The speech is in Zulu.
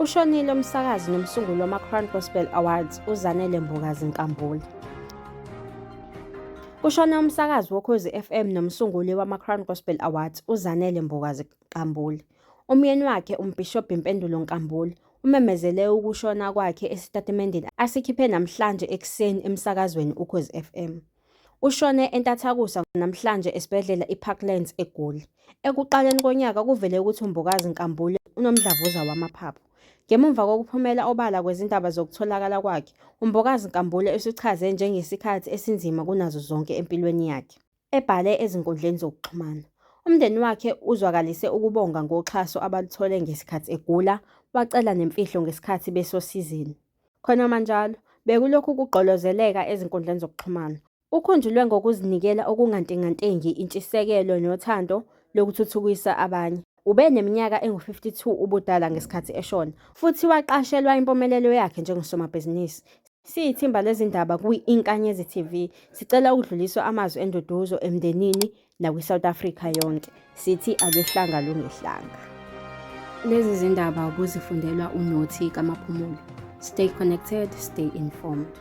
Ushonile umsakazi nomsunguli wama-Crown Gospel Awards uZanele Mbokazi Nkambule. Kushone umsakazi woKhozi FM nomsunguli wama-Crown Gospel Awards uZanele Mbokazi Nkambule. Umyeni wakhe uMbhishobhi Mpendulo Nkambule umemezele ukushona kwakhe esitatimendeni asikhiphe namhlanje ekuseni emsakazweni Ukhozi FM. Ushone entathakusa namhlanje esibhedlela iParklands eGoli. Ekuqaleni konyaka kuvele ukuthi uMbokazi Nkambule unomdlavuza wamaphaphu. Ngemuva kokuphumela obala kwezindaba zokutholakala kwakhe, uMbokazi Nkambule usichaze njengesikhathi esinzima kunazo zonke empilweni yakhe. Ebhale ezinkundleni zokuxhumana, umndeni wakhe uzwakalise ukubonga ngoxhaso abaluthole ngesikhathi egula, wacela nemfihlo ngesikhathi besosizini. Khonamanjalo, bekulokhu kugqolozeleka ezinkundleni zokuxhumana. Ukhunjulwe ngokuzinikela okungantengantengi, intshisekelo nothando lokuthuthukisa abanye. Ubeneminyaka engu-52 ubudala ngesikhathi eshona futhi waqashelwa impumelelo yakhe njengosomabhizinisi. Siyithimba lezindaba kwi-Inkanyezi TV, sicela ukudluliswa amazwi enduduzo emndenini nakwi-South Africa yonke. Sithi alwehlanga lungehlanga. Lezi zindaba ubuzifundelwa uNothi kaMaphumulo. Stay connected, stay informed.